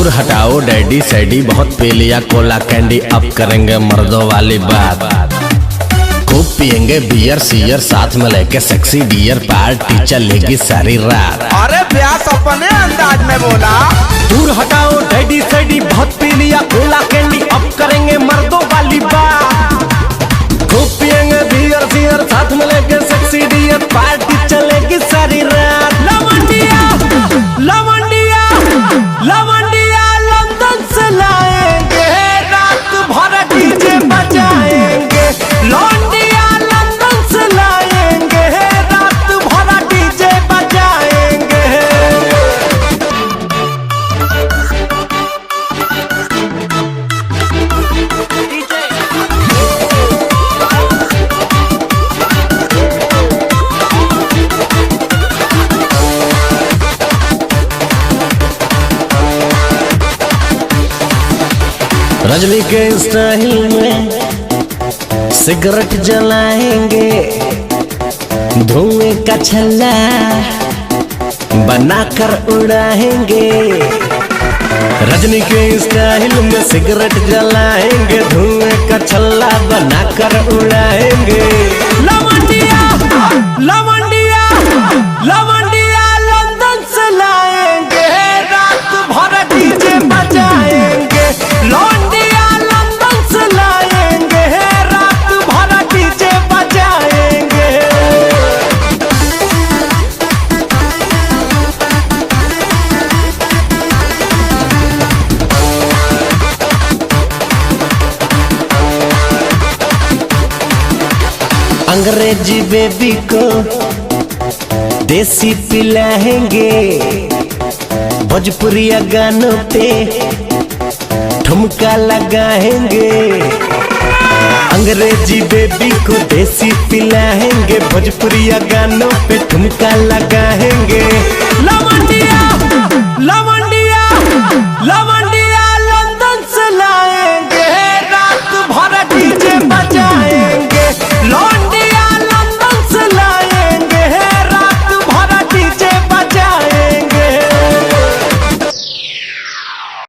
दूर हटाओ डैडी सैडी, बहुत पी लिया कोला कैंडी, अब करेंगे मर्दों वाली बात। खूब पियेंगे बियर सीयर, साथ में लेके सेक्सी डियर, पार्टी चलेगी सारी रात। अरे ब्यास अपने अंदाज में बोला। दूर हटाओ डैडी सैडी, बहुत पी लिया कोला कैंडी, अब करेंगे मर्दों वाली बात। खूब पियेंगे बियर सीयर, साथ में लेके सेक्सी डियर, पार्टी चलेगी सारी रात। लवंडिया लवंडिया लवंडिया लंदन से लाएंगे, रात भर डीजे बजाएंगे। लौंडिया लंदन से लाएंगे, रात भर डीजे बजाएंगे। रजनी के स्टाइल में सिगरेट जलाएंगे, धुएं का छल्ला बनाकर उड़ाएंगे। रजनी के स्टाइल में सिगरेट जलाएंगे, धुएं का छल्ला बनाकर उड़ाएंगे। लवंडिया लवंडिया लवंडिया लंदन से लाएंगे, रात भर डीजे बजाएंगे। लौंडिया लंदन से लाएंगे, रात भर डीजे बजाएंगे। अंग्रेजी बेबी को देसी पिलाएंगे, भोजपुरिया गानों पे ठुमका लगाएंगे। अंग्रेजी बेबी को देसी पिलाएंगे, भोजपुरिया गानों पे ठुमका लगाएंगे। लवंडिया